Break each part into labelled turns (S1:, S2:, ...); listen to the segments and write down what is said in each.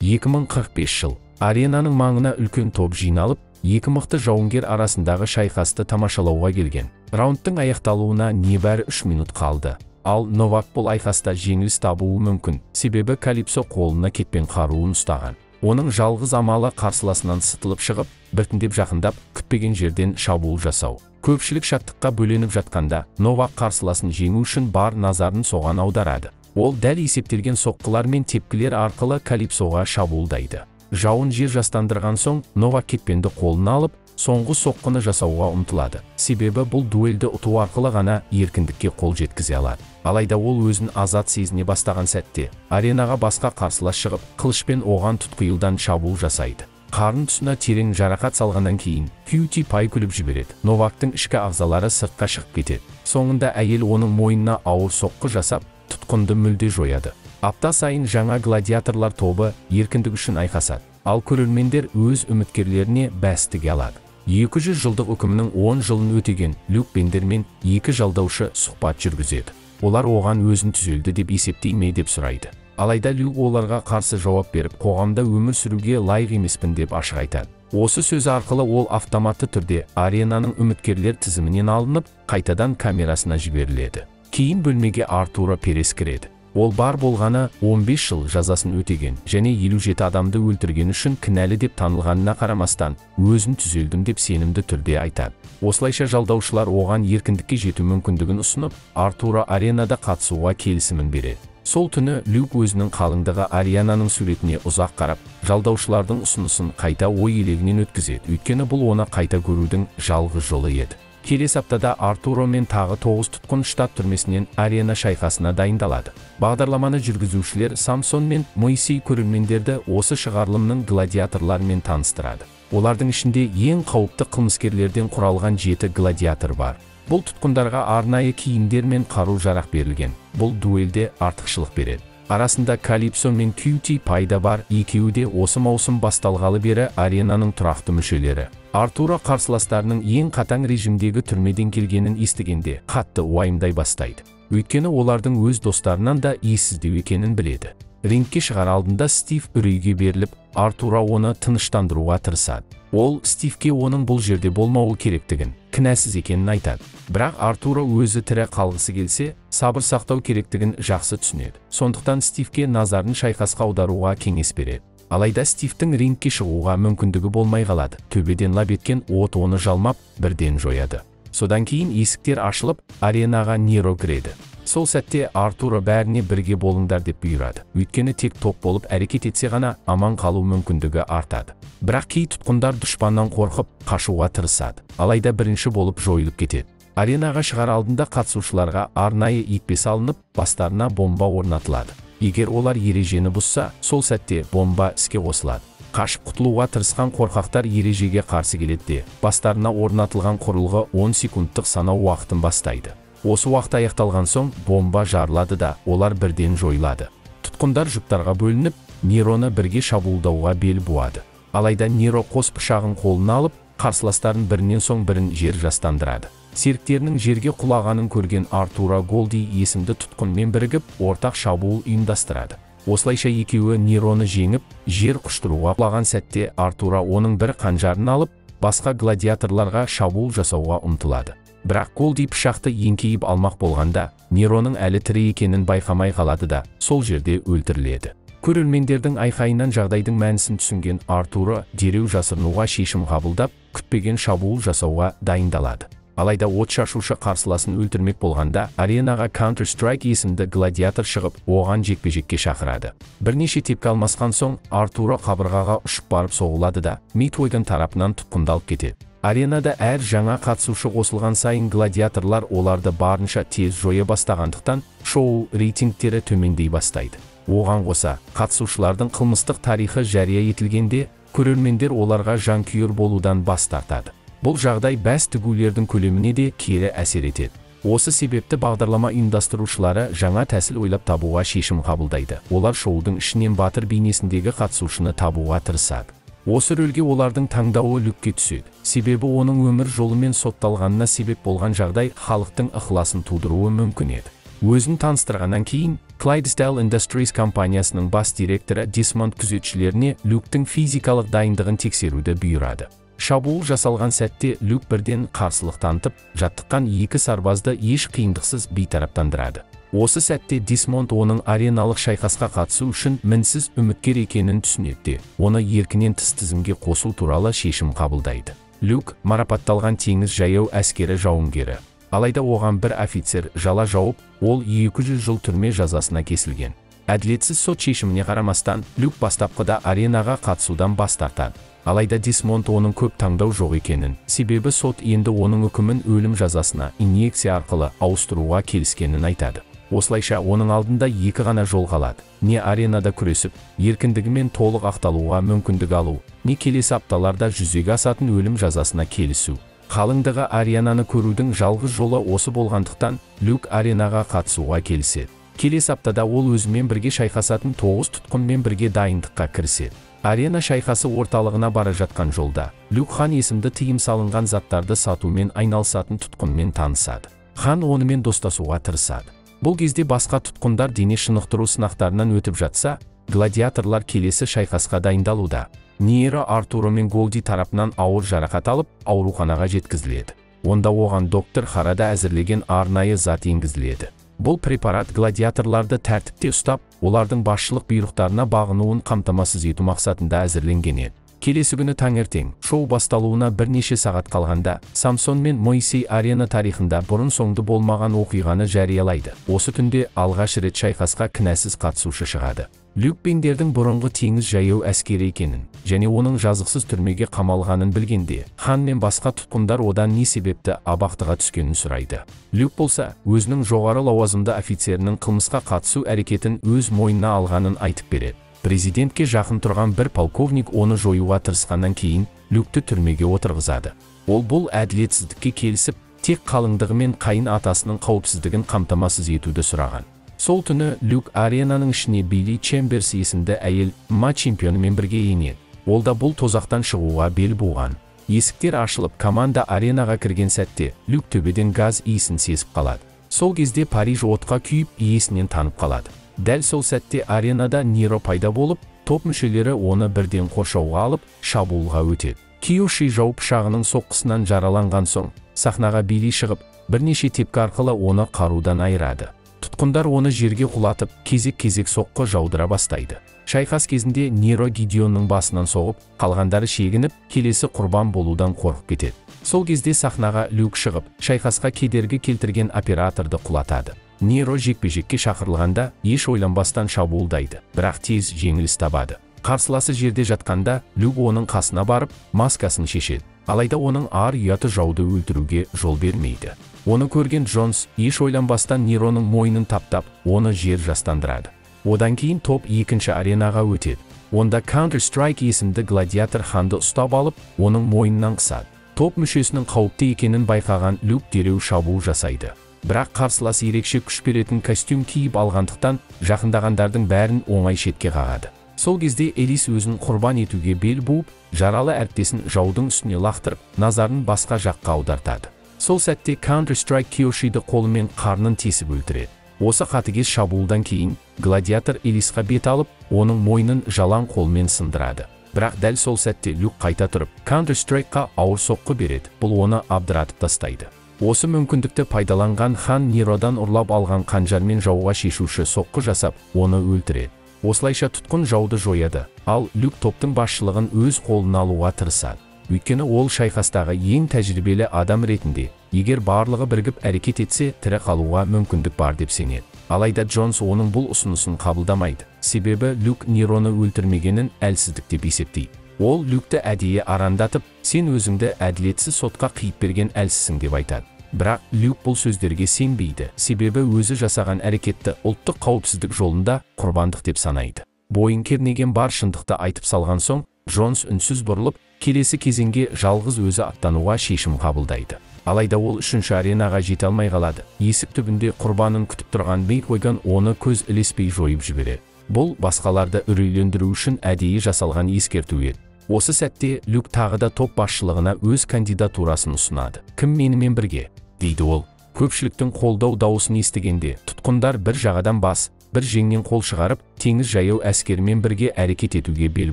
S1: 2045 жыл. Аренаның маңына үлкен топ жиналып, екі мықты жауынгер арасындағы шайқасты тамашалауға келген. Раундтың аяқталуына небәрі 3 минут қалды. Ал Новак бұл айқаста жеңіліс табуы мүмкін, себебі Калипсо қолына кетпен қаруын ұстаған. Оның жалғыз амалы қарсыласынан сытылып шығып, біртіндеп жақындап, күтпеген жерден шабуыл жасау. Көпшілік шаттыққа бөленіп жатқанда, Новак қарсыласын жеңу үшін бар назарын соған аударады. Ол дәл есептелген соққылар мен тепкілер арқылы Калипсоға шабуылдайды. Жауын жер жастандырған соң, Новак кетпенді қолына алып, соңғы соққыны жасауға ұмтылады. Себебі бұл дуэльді ұту арқылы ғана еркіндікке қол жеткізе алады. Алайда ол өзін азат сезіне бастаған сәтте аренаға басқа қарсылас шығып, қылышпен оған тұтқиылдан шабуыл жасайды. Қарын тұсына терең жарақат салғаннан кейін Кьюти Пай күліп жібереді. Новактың ішкі ағзалары сыртқа шығып кетеді. Соңында әйел оның мойнына ауыр соққы жасап, тұтқынды мүлде жояды. Апта сайын жаңа гладиаторлар тобы еркіндік үшін айқасады. Ал көрермендер өз үміткерлеріне бәс тіге алады. 200 жылдық үкімнің 10 жылын өтеген Люк Бендермен екі жалдаушы сұхбат жүргізеді. Олар оған өзін түзелді деп есептей ме деп сұрайды. Алайда Люк оларға қарсы жауап беріп, қоғамда өмір сүруге лайық емеспін деп ашық айтады. Осы сөзі арқылы ол автоматты түрде аренаның үміткерлер тізімінен алынып, қайтадан камерасына жіберіледі. Кейін бөлмеге Артуро Перес кіреді. Ол бар болғаны 15 жыл жазасын өтеген және 57 адамды өлтірген үшін кінәлі деп танылғанына қарамастан, өзін түзелдім деп сенімді түрде айтады. Осылайша жалдаушылар оған еркіндікке жету мүмкіндігін ұсынып, Артуро аренада қатысуға келісімін береді. Сол түні Люк өзінің қалыңдығы Ариананың суретіне ұзақ қарап, жалдаушылардың ұсынысын қайта ой елегінен өткізеді. Өйткені бұл оны қайта көрудің жалғыз жолы еді. Келесі аптада Артуро мен тағы 9 тұтқын штат түрмесінен арена шайқасына дайындалады. Бағдарламаны жүргізушілер Самсон мен Моисей көрермендерді осы шығарылымның гладиаторларымен таныстырады. Олардың ішінде ең қауіпті қылмыскерлерден құралған 7 гладиатор бар. Бұл тұтқындарға арнайы киімдер мен қару-жарақ берілген. Бұл дуэльде артықшылық береді. Арасында Калипсо мен Кьюти Пайда бар, екеуі де осы маусым басталғалы бері аренаның тұрақты мүшелері. Артуро қарсыластарының ең қатаң режимдегі түрмеден келгенін естігенде қатты уайымдай бастайды. Өйткені олардың өз достарынан да ессіздеу екенін біледі. Рингке шығар алдында Стив үрейге беріліп, Артуро оны тыныштандыруға тырысады. Ол Стивке оның бұл жерде болмауы керектігін, кінәсіз екенін айтады. Бірақ Артуро өзі тірі қалғысы келсе, сабыр сақтау керектігін жақсы түсінеді. Сондықтан Стивке назарын шайқасқа аударуға кеңес береді. Алайда Стивтің рингке шығуға мүмкіндігі болмай қалады. Төбеден лап еткен от оны жалмап, бірден жояды. Содан кейін есіктер ашылып, аренаға Неро кіреді. Сол сәтте Артуро бәріне бірге болыңдар деп бұйырады. Өйткені тек топ болып әрекет етсе ғана аман қалу мүмкіндігі артады. Бірақ кей тұтқындар дұшпаннан қорқып, қашуға тырысады. Алайда бірінші болып жойылып кетеді. Аренаға шығар алдында қатысушыларға арнайы екпе салынып, бастарына бомба орнатылады. Егер олар ережені бұзса, сол сәтте бомба іске қосылады. Қашып құтылуға тырысқан қорқақтар ережеге қарсы келеді де, бастарына орнатылған құрылғы 10 секундтық санау уақытын бастайды. Осы уақыт аяқталған соң бомба жарылады да, олар бірден жойылады. Тұтқындар жұптарға бөлініп, Нероны бірге шабуылдауға бел буады. Алайда Неро қос пышағын қолына алып, қарсыластарын бірінен соң бірін жер жастандырады. Серіктерінің жерге құлағанын көрген Артуро Голди есімді тұтқынмен бірігіп, ортақ шабуыл ұйымдастырады. Осылайша екеуі Нероны жеңіп, жер құштыруға құлаған сәтте Артуро оның бір қанжарын алып, басқа гладиаторларға шабуыл жасауға ұмтылады. Бірақ Голди пышақты еңкейіп алмақ болғанда, Нероның әлі тірі екенін байқамай қалады да, сол жерде өлтіріледі. Көрермендердің айқайынан жағдайдың мәнісін түсінген Артуро дереу жасырынуға шешім қабылдап, күтпеген шабуыл жасауға дайындалады. Алайда от шашушы қарсыласын өлтірмек болғанда, аренаға Counter-Strike есімді гладиатор шығып, оған жекпе-жекке шақырады. Бірнеше тепкі алмасқан соң, Артуро қабырғаға ұшып барып соғылады да, Митвойдың тарапынан тұтқындалып кетеді. Аренада әр жаңа қатысушы қосылған сайын гладиаторлар оларды барынша тез жоя бастағандықтан, шоу рейтингтері төмендей бастайды. Оған қоса, қатысушылардың қылмыстық тарихы жария етілгенде, көрермендер оларға жанкүйер болудан бас тартады. Бұл жағдай бәс тігулердің көлеміне де кері әсер етеді. Осы себепті бағдарлама ұйымдастырушылары жаңа тәсіл ойлап табуға шешім қабылдайды. Олар шоудың ішінен батыр бейнесіндегі қатысушыны табуға тырысады. Осы рөлге олардың таңдауы Люкке түседі. Себебі оның өмір жолымен сотталғанына себеп болған жағдай халықтың ықыласын тудыруы мүмкін еді. Өзін таныстырғаннан кейін, Clydesdale Industries компаниясының бас директоры Десмонд күзетшілеріне Люктің физикалық дайындығын тексеруді бұйырады. Шабуыл жасалған сәтте Люк бірден қарсылық танытып, жаттыққан екі сарбазды еш қиындықсыз бейтараптандырады. Осы сәтте Десмонд оның ареналық шайқасқа қатысу үшін мінсіз үміткер екенін түсінеді де, оны еркінен тыс тізімге қосу туралы шешім қабылдайды. Люк марапатталған теңіз жаяу әскері жауынгері. Алайда оған бір офицер жала жауып, ол 200 жыл түрме жазасына кесілген. Әділетсіз сот шешіміне қарамастан, Люк бастапқыда аренаға қатысудан бас тартады. Алайда Десмонд оның көп таңдау жоқ екенін, себебі сот енді оның үкімін өлім жазасына инъекция арқылы ауыстыруға келіскенін айтады. Осылайша оның алдында екі ғана жол қалады. Не аренада күресіп, еркіндігімен толық ақталуға мүмкіндік алу, не келесі апталарда жүзеге асатын өлім жазасына келісу. Қалыңдығы аренаны көрудің жалғыз жолы осы болғандықтан, Люк аренаға қатысуға келіседі. Келесі аптада ол өзімен бірге шайқасатын 9 тұтқынмен бірге дайындыққа кіріседі. Арена шайқасы орталығына бара жатқан жолда Люк Хан есімді тыйым салынған заттарды сатумен айналысатын тұтқынмен танысады. Хан онымен достасуға тырысады. Бұл кезде басқа тұтқындар дене шынықтыру сынақтарынан өтіп жатса, гладиаторлар келесі шайқасқа дайындалуда. Нейро Артуро мен Голди тарапынан ауыр жарақат алып, ауруханаға жеткізіледі. Онда оған доктор Харада әзірлеген арнайы зат енгізіледі. Бұл препарат гладиаторларды тәртіпте ұстап, олардың басшылық бұйрықтарына бағынуын қамтамасыз ету мақсатында әзірленген еді. Келесі күні таңертең, шоу басталуына бірнеше сағат қалғанда, Самсон мен Моисей арена тарихында бұрын-соңды болмаған оқиғаны жариялайды. Осы түнде алғаш рет шайқасқа кінәсіз қатысушы шығады. Люк Бендердің бұрынғы теңіз жаяу әскері екенін және оның жазықсыз түрмеге қамалғанын білгенде, хан мен басқа тұтқындар одан не себепті абақтыға түскенін сұрайды. Люк болса, өзінің жоғары лауазымды офицерінің қылмысқа қатысу әрекетін өз мойнына алғанын айтып береді. Президентке жақын тұрған бір полковник оны жоюға тырысқаннан кейін Люкті түрмеге отырғызады. Ол бұл әділетсіздікке келісіп, тек қалыңдығы мен қайын атасының қауіпсіздігін қамтамасыз етуді сұраған. Сол түні Люк аренаның ішіне Билли Чемберс есімді әйел ММА чемпионымен бірге енеді. Ол да бұл тозақтан шығуға бел буған. Есіктер ашылып, команда аренаға кірген сәтте Люк төбеден газ иісін сезіп қалады. Сол кезде Париж отқа күйіп, иесінен танып қалады. Дәл сол сәтте аренада Неро пайда болып, топ мүшелері оны бірден қоршауға алып, шабуылға өтеді. Киоши жау пышағының соққысынан жараланған соң, сахнаға Билли шығып, бірнеше тепкі арқылы оны қарудан айырады. Тұтқындар оны жерге құлатып, кезек-кезек соққы жаудыра бастайды. Шайқас кезінде Неро Гидеонның басынан соғып, қалғандары шегініп, келесі құрбан болудан қорқып кетеді. Сол кезде сахнаға Люк шығып, шайқасқа кедергі келтірген операторды құлатады. Неро жекпе-жекке шақырылғанда еш ойланбастан шабуылдайды, бірақ тез жеңіліс табады. Қарсыласы жерде жатқанда Люк оның қасына барып, маскасын шешеді. Алайда оның ар ұяты жауды өлтіруге жол бермейді. Оны көрген Джонс еш ойланбастан Нероның мойнын таптап, оны жер жастандырады. Одан кейін топ екінші аренаға өтеді. Онда Counter-Strike есімді гладиатор ханды ұстап алып, оның мойнынан қысады. Топ мүшесінің қауіпті екенін байқаған Люк дереу шабуыл жасайды. Бірақ қарсылас ерекше күш беретін костюм киіп алғандықтан, жақындағандардың бәрін оңай шетке қағады. Сол кезде Элис өзін құрбан етуге бел буып, жаралы әріптесін жаудың үстіне лақтырып, назарын басқа жаққа аудартады. Сол сәтте Counter-Strike Киошиді қолымен қарнын тесіп өлтіреді. Осы қатыгез шабуылдан кейін гладиатор Элисқа бет алып, оның мойнын жалаң қолмен сындырады. Бірақ дәл сол сәтте Люк қайта тұрып, Counter-Strike-қа ауыр соққы береді. Бұл оны абдыратып тастайды. Осы мүмкіндікті пайдаланған хан Неродан ұрлап алған қанжармен жауға шешуші соққы жасап, оны өлтіреді. Осылайша тұтқын жауды жояды, ал Люк топтың басшылығын өз қолына алуға тырысады. Өйткені ол шайқастағы ең тәжірибелі адам ретінде, егер барлығы бірігіп әрекет етсе, тірі қалуға мүмкіндік бар деп сенеді. Алайда Джонс оның бұл ұсынысын қабылдамайды. Себебі Люк Нероны өлтірмегенін әлсіздік деп есептейді. Ол Люкті әдейі арандатып, сен өзіңді әділетсіз сотқа қиып берген әлсізсің деп айтады. Бірақ Люк бұл сөздерге сенбейді, себебі өзі жасаған әрекетті ұлттық қауіпсіздік жолында құрбандық деп санайды. Бойын кернеген бар шындықты айтып салған соң, Джонс үнсіз бұрылып, келесі кезеңге жалғыз өзі аттануға шешім қабылдайды. Алайда ол үшінші аренаға жете алмай қалады. Есік түбінде құрбанын күтіп тұрған Мейкойган оны көз ілеспей жойып жібереді. Бұл басқаларды үрейлендіру үшін әдейі жасалған ескерту еді. Осы сәтте Люк тағы да топ басшылығына өз кандидатурасын ұсынады. Кім менімен бірге? Дейді ол. Көпшіліктің қолдау дауысын естігенде тұтқындар бір жағадан бас, бір жеңнен қол шығарып, теңіз жаяу әскерімен бірге әрекет етуге бел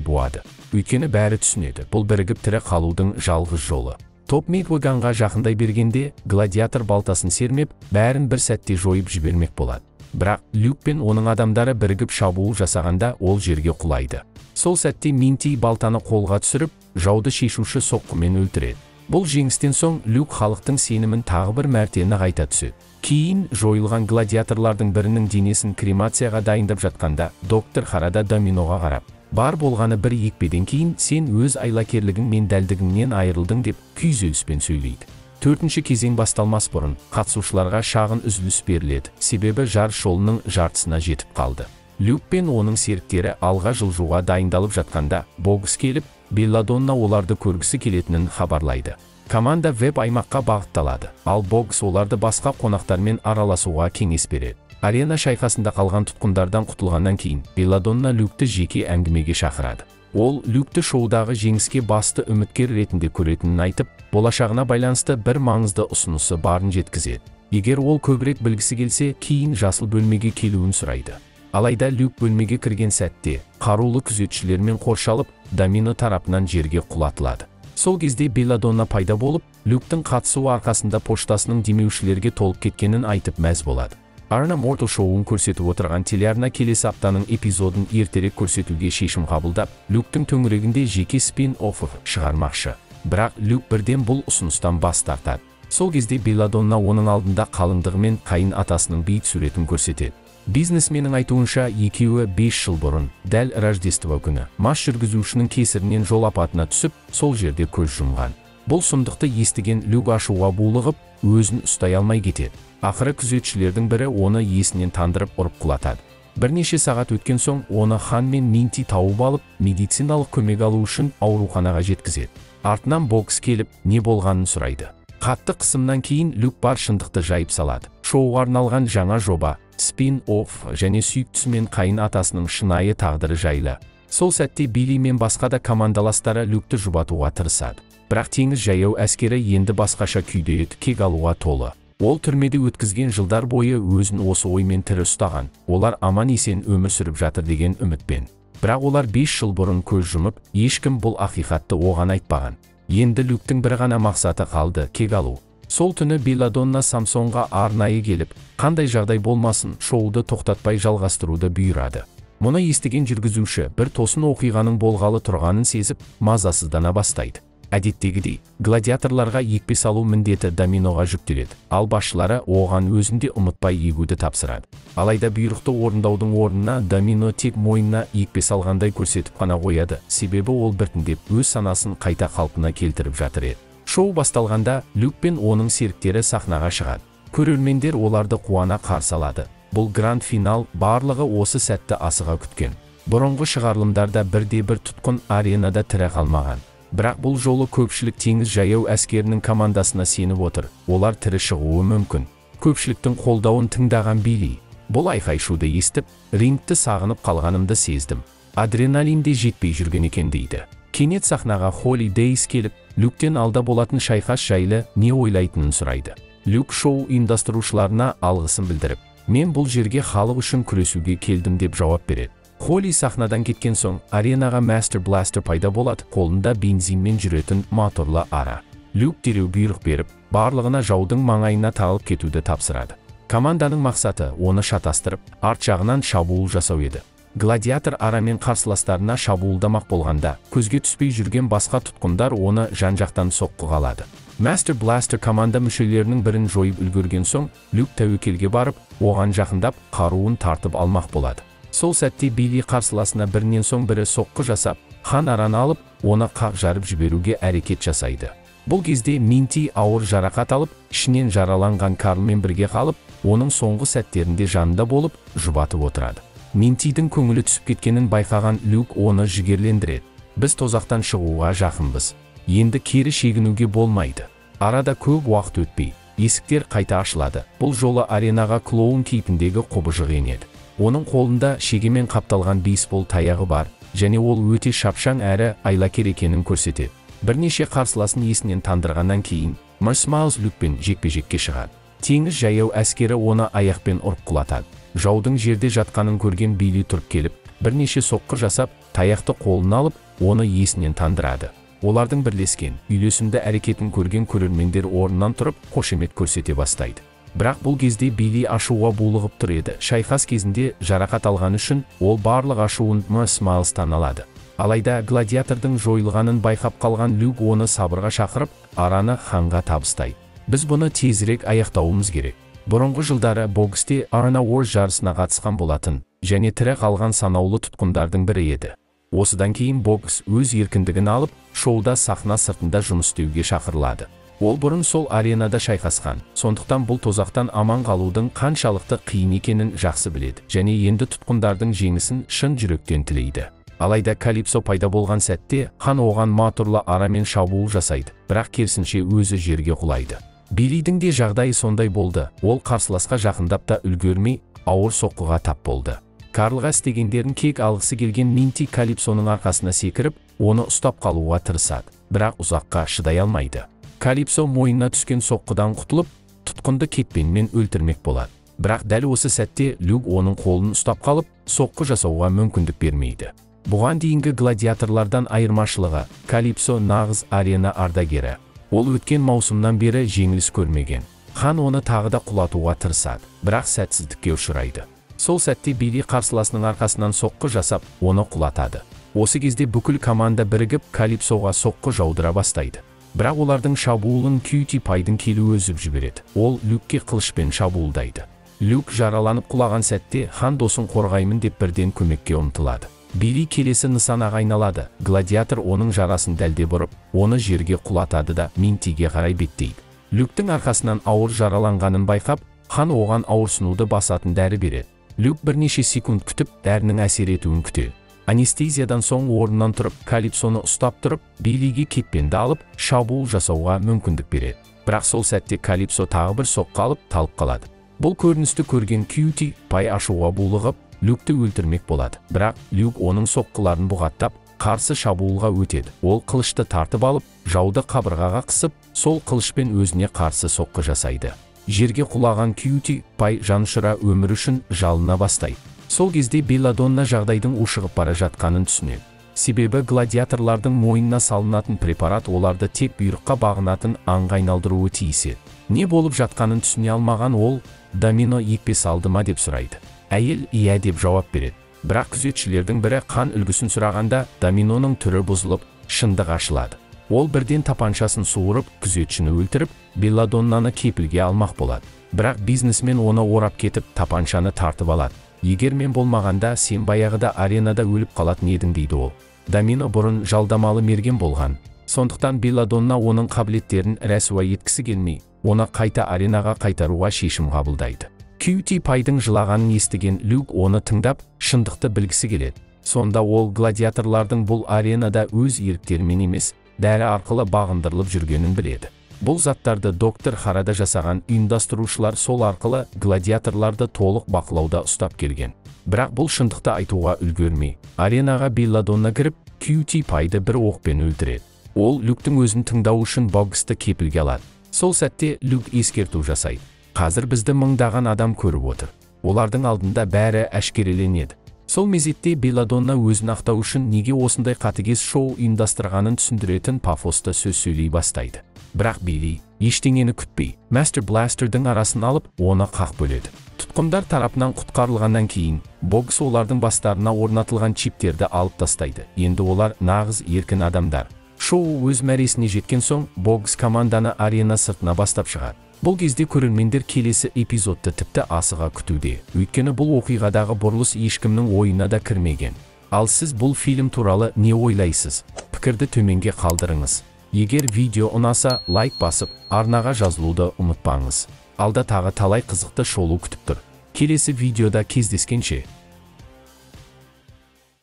S1: буады. Өйткені бәрі түсінеді, бұл бірігіп тірі қалудың жалғыз жолы. Топ Мидвеганға жақындай бергенде гладиатор балтасын сермеп, бәрін бір сәтте жойып жібермек болады. Бірақ Люк пен оның адамдары бірігіп шабуыл жасағанда ол жерге құлайды. Сол сәтте Минти балтаны қолға түсіріп, жауды шешуші соққымен өлтіреді. Бұл жеңістен соң Люк халықтың сенімін тағы бір мәрте нығайта түседі. Кейін жойылған гладиаторлардың бірінің денесін кремацияға дайындап жатқанда доктор Харада Доминоға қарап, бар болғаны бір екпеден кейін сен өз айлакерлігің мен дәлдігіңнен айырылдың деп күйзеліспен сөйлейді. Төртінші кезең басталмас бұрын қатысушыларға шағын үзіліс беріледі, себебі жарыс жолының жартысына жетіп қалды. Люк пен оның серіктері алға жылжуға дайындалып жатқанда Богс келіп, Белладонна оларды көргісі келетінін хабарлайды. Команда веб аймаққа бағытталады, ал Богс оларды басқа қонақтармен араласуға кеңес береді. Арена шайқасында қалған тұтқындардан құтылғаннан кейін Белладонна Люкті жеке әңгімеге шақырады. Ол Люкті шоудағы жеңіске басты үміткер ретінде көретінін айтып, болашағына байланысты бір маңызды ұсынысы барын жеткізеді. Егер ол көбірек білгісі келсе, кейін жасыл бөлмеге келуін сұрайды. Алайда Люк бөлмеге кірген сәтте қарулы күзетшілермен қоршалып, Домино тарапынан жерге құлатылады. Сол кезде Белладонна пайда болып, Люктің қатысуы арқасында поштасының демеушілерге толып кеткенін айтып мәз болады. Арна Mortal шоуын көрсетіп отырған телеарна келесі аптаның эпизодын ертерек көрсетуге шешім қабылдап, Люктің төңірегінде жеке спин-офф шығармақшы. Бірақ Люк бірден бұл ұсыныстан бас тартады. Сол кезде Белладонна оның алдында қалыңдығымен қайын атасының бейіт суретін көрсетеді. Бизнесменнің айтуынша, екеуі 5 жыл бұрын, дәл Рождество күні, мас жүргізушінің кесірінен жол апатына түсіп, сол жерде көз жұмған. Бұл сұмдықты естіген Люк ашуға булығып, өзін ұстай алмай кетеді. Ақыры күзетшілердің бірі оны есінен тандырып ұрып құлатады. Бірнеше сағат өткен соң оны Хан мен Минти тауып алып, медициналық көмек алу үшін ауруханаға жеткізеді. Артынан Бокс келіп, не болғанын сұрайды. Қатты қысымнан кейін Люк бар шындықты жайып салады. Шоуға арналған жаңа жоба, спин-офф және сүйіктісі мен қайын атасының шынайы тағдыры жайлы. Сол сәтте Билли мен басқа да командаластары Люкті жұбатуға тырысады. Бірақ теңіз жаяу әскері енді басқаша күйде еді, кек алуға толы. Ол түрмеде өткізген жылдар бойы өзін осы оймен тірі ұстаған. Олар аман есен өмір сүріп жатыр деген үмітпен. Бірақ олар 5 жыл бұрын көз жұмып, ешкім бұл ақиқатты оған айтпаған. Енді Люктің бір ғана мақсаты қалды, кек алу. Сол түні Белладонна Самсонға арнайы келіп, қандай жағдай болмасын, шоуды тоқтатпай жалғастыруды бұйырады. Мұны естіген жүргізуші бір тосын оқиғаның болғалы тұрғанын сезіп, мазасыздана бастайды. Әдеттегідей, гладиаторларға екпе салу міндеті Доминоға жүктеледі, ал басшылары оған өзінде ұмытпай егуді тапсырады. Алайда бұйрықты орындаудың орнына Домино тек мойнына екпе салғандай көрсетіп қана қояды, себебі ол біртіндеп өз санасын қайта қалпына келтіріп жатыр еді. Шоу басталғанда Люк пен оның серіктері сахнаға шығады. Көрермендер оларды қуана қарсы алады. Бұл гранд финал, барлығы осы сәтті асыға күткен. Бұрынғы шығарылымдарда бірде-бір тұтқын аренада тірі қалмаған. Бірақ бұл жолы көпшілік теңіз жаяу әскерінің командасына сеніп отыр. Олар тірі шығуы мүмкін. Көпшіліктің қолдауын тыңдаған Билли, бұл айқай-шуды естіп, рингті сағынып қалғанымды сездім. Адреналин де жетпей жүрген екен дейді. Кенет сахнаға Холли Дейс келіп, Люктен алда болатын шайқас жайлы не ойлайтынын сұрайды. Люк шоу ұйымдастырушыларына алғысын білдіріп, мен бұл жерге халық үшін күресуге келдім деп жауап береді. Холли сахнадан кеткен соң аренаға Master Blaster пайда болады, қолында бензинмен жүретін моторлы ара. Люк дереу бұйрық беріп, барлығына жаудың маңайына тағылып кетуді тапсырады. Команданың мақсаты оны шатастырып, арт жағынан шабуыл жасау еді. Гладиатор арамен қарсыластарына шабуылдамақ болғанда, көзге түспей жүрген басқа тұтқындар оны жан-жақтан соққыға алады. Master Blaster команда мүшелерінің бірін жойып үлгерген соң, Люк тәуекелге барып, оған жақындап, қаруын тартып алмақ болады. Сол сәтте Билли қарсыласына бірінен соң бірі соққы жасап, хан араны алып, оны қақ жарып жіберуге әрекет жасайды. Бұл кезде Минти ауыр жарақат алып, ішінен жараланған Карлмен бірге қалып, оның соңғы сәттерінде жанында болып, жұбатып отырады. Минтидің көңілі түсіп кеткенін байқаған Люк оны жігерлендіреді. Біз тозақтан шығуға жақынбыз. Енді кері шегінуге болмайды. Арада көп уақыт өтпей, есіктер қайта ашылады. Бұл жолы аренаға клоун кейпіндегі құбыжық енеді. Оның қолында шегемен қапталған бейсбол таяғы бар, және ол өте шапшаң әрі айлакер екенін көрсетеді. Бірнеше қарсыласын есінен тандырғаннан кейін, Марс Майлз Люкпен жекпе-жекке шығады. Теңіз жаяу әскері оны аяқпен ұрып құлатады. Жаудың жерде жатқанын көрген Билли тұрып келіп, бірнеше соққы жасап, таяқты қолына алып, оны есінен тандырады. Олардың бірлескен, үйлесімді әрекетін көрген көрермендер орнынан тұрып, қошемет көрсете бастайды. Бірақ бұл кезде Билли ашуға булығып тұр еді. Шайқас кезінде жарақат алған үшін ол барлық ашуын Мс Майлстан алады. Алайда гладиатордың жойылғанын байқап қалған Люк оны сабырға шақырып, араны ханға табыстайды. Біз бұны тезірек аяқтауымыз керек. Бұрынғы жылдары Богсте Arena Wars жарысына қатысқан болатын және тірі қалған санаулы тұтқындардың бірі еді. Осыдан кейін Богс өз еркіндігін алып, шоуда сахна сыртында жұмыс істеуге шақырылады. Ол бұрын сол аренада шайқасқан, сондықтан бұл тозақтан аман қалудың қаншалықты қиын екенін жақсы біледі және енді тұтқындардың жеңісін шын жүректен тілейді. Алайда Калипсо пайда болған сәтте хан оған моторлы арамен шабуыл жасайды, бірақ керісінше өзі жерге құлайды. Биллидің де жағдайы сондай болды, ол қарсыласқа жақындап та үлгермей, ауыр соққыға тап болды. Карлға істегендерін кек алғысы келген Минти Калипсоның арқасына секіріп, оны ұстап қалуға тырысады, бірақ ұзаққа шыдай алмайды. Калипсо мойнына түскен соққыдан құтылып, тұтқынды кетпенмен өлтірмек болады. Бірақ дәл осы сәтте Люк оның қолын ұстап қалып, соққы жасауға мүмкіндік бермейді. Бұған дейінгі гладиаторлардан айырмашылығы, Калипсо нағыз арена ардагері. Ол өткен маусымнан бері жеңіліс көрмеген. Хан оны тағы да құлатуға тырысады, бірақ сәтсіздікке ұшырайды. Сол сәтте Билли қарсыласының арқасынан соққы жасап, оны құлатады. Осы кезде бүкіл команда бірігіп Калипсоға соққы жаудыра бастайды. Бірақ олардың шабуылын Кьюти Пайдың келуі үзіп жібереді. Ол Люкке қылышпен шабуылдайды. Люк жараланып құлаған сәтте хан досын қорғаймын деп бірден көмекке ұмтылады. Билли келесі нысанаға айналады. Гладиатор оның жарасын дәлдеп ұрып, оны жерге құлатады да Минтиге қарай беттейді. Люктің арқасынан ауыр жараланғанын байқап, хан оған ауырсынуды басатын дәрі береді. Люк бірнеше секунд күтіп, дәрінің әсер етуін күтеді. Анестезиядан соң орнынан тұрып, Калипсоны ұстап тұрып, Биллиге кетпенді алып, шабуыл жасауға мүмкіндік береді. Бірақ сол сәтте Калипсо тағы бір соққы алып, талып қалады. Бұл көріністі көрген Кьюти Пай ашуға булығып, Люкті өлтірмек болады. Бірақ Люк оның соққыларын бұғаттап, қарсы шабуылға өтеді. Ол қылышты тартып алып, жауды қабырғаға қысып, сол қылышпен өзіне қарсы соққы жасайды. Жерге құлаған Кьюти Пай жанұшыра өмір үшін жалына бастайды. Сол кезде Белладонна жағдайдың ушығып бара жатқанын түсінеді. Себебі гладиаторлардың мойнына салынатын препарат оларды тек бұйрыққа бағынатын аңға айналдыруы тиіс еді. Не болып жатқанын түсіне алмаған ол, Домино екпе салды ма деп сұрайды. Әйел иә деп жауап береді. Бірақ күзетшілердің бірі қан үлгісін сұрағанда Доминоның түрі бұзылып, шындық ашылады. Ол бірден тапаншасын суырып, күзетшіні өлтіріп, Белладоннаны кепілге алмақ болады. Бірақ бизнесмен оны орап кетіп, тапаншаны тартып алады. Егер мен болмағанда, сен баяғыда аренада өліп қалатын едің дейді ол. Домино бұрын жалдамалы мерген болған. Сондықтан Белладонна оның қабілеттерін рәсуа еткісі келмей, оны қайта аренаға қайтаруға шешім қабылдайды. Кьюти Пайдың жылағанын естіген Люк оны тыңдап, шындықты білгісі келеді. Сонда ол гладиаторлардың бұл аренада өз еріктерімен емес, дәрі арқылы бағындырылып жүргенін біледі. Бұл заттарды доктор Харада жасаған ұйымдастырушылар сол арқылы гладиаторларды толық бақылауда ұстап келген. Бірақ бұл шындықты айтуға үлгермей, аренаға Белладонна кіріп, Кьюти Пайды бір оқпен өлтіреді. Ол Люктің өзін тыңдау үшін Богсты кепілге алады. Сол сәтте Люк ескерту жасайды. Қазір бізді мыңдаған адам көріп отыр. Олардың алдында бәрі әшкереленеді. Сол мезетте Белладонна өзін ақтау үшін неге осындай қатыгез шоу ұйымдастырғанын түсіндіретін пафосты сөз сөйлей бастайды. Бірақ Билли ештеңені күтпей, Мастер Бластердің арасын алып, оны қақ бөледі. Тұтқындар тарапынан құтқарылғаннан кейін, Богс олардың бастарына орнатылған чиптерді алып тастайды. Енді олар нағыз еркін адамдар. Шоу өз мәресіне жеткен соң, Богс команданы арена сыртына бастап шығады. Бұл кезде көрермендер келесі эпизодты тіпті асыға күтуде. Өйткені бұл оқиғадағы бұрылыс ешкімнің ойына да кірмеген. Ал сіз бұл фильм туралы не ойлайсыз? Пікірді төменге қалдырыңыз. Егер видео ұнаса, лайк басып, арнаға жазылуды ұмытпаңыз. Алда тағы талай қызықты шолу күтіп тұр. Келесі видеода кездескенше.